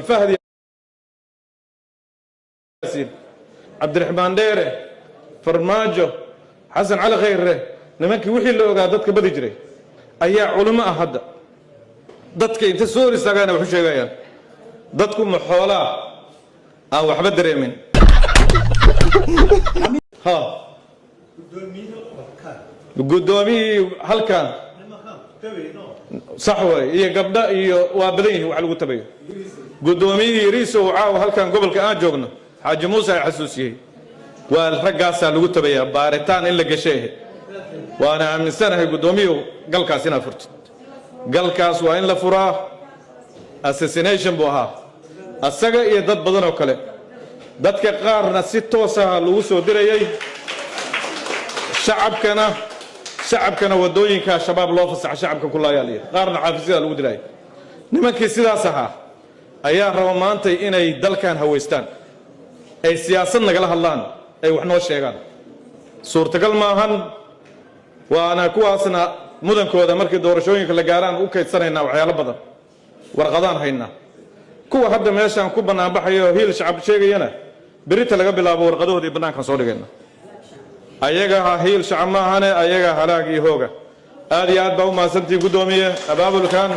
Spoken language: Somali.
Fahad Yaasiin, Cabdiraxmaan Dheere, Farmaajo, Xasan Cali Khayre, nimankii wixii la ogaa dadka badi jiray ayaa culimo ah. Hadda dadka inta soo hor istaagaana wax u sheegayaan. Dadku ma xoolaa aan waxba dareemin? Ha, guddoomiyihii halkan, sax way, iyo gabdho iyo waa badan yihiin wax lagu tabayo. Guddoomiyihii Yariisow caawa halkan gobolka aan joogno, Xaaji Muuse ay xasuusiyey, waa raggaasaa lagu tabayaa. Baaritaan in la gashay ahayd, waana aaminsanahay, guddoomiyuhu, galkaas inaad furtid. Galkaas waa in la furaa. Assassination buu ahaa, asaga iyo dad badan oo kale. Dadka qaarna si toosaha lagu soo dirayay. Shacabkana waddooyinka Shabaab loo fasaxa, shacabka ku laayaa layidhi. Qaarna xafiisyada lagu dilaayay. Nimankii sidaas ahaa ayaa raba maantay inay dalkan haweystaan, ay siyaasad nagala hadlaan, ay wax noo sheegaan. Suurtagal maahan. Waana kuwaasna mudankooda markii doorashooyinka la gaaraan u kaydsanaynaa waxyaalo badan, warqadaan haynaa. Kuwa hadda meeshaan ku bannaanbaxayo, Hiil Shacab sheegayana, berita laga bilaabo warqadahoodii bannaankan soo dhigayna. Ayaga ha Hiil Shacab maahane, ayaga halaag iyo hooga. Aad iyo aad baa u mahadsantihiin, guddoomiye, abaabulkan.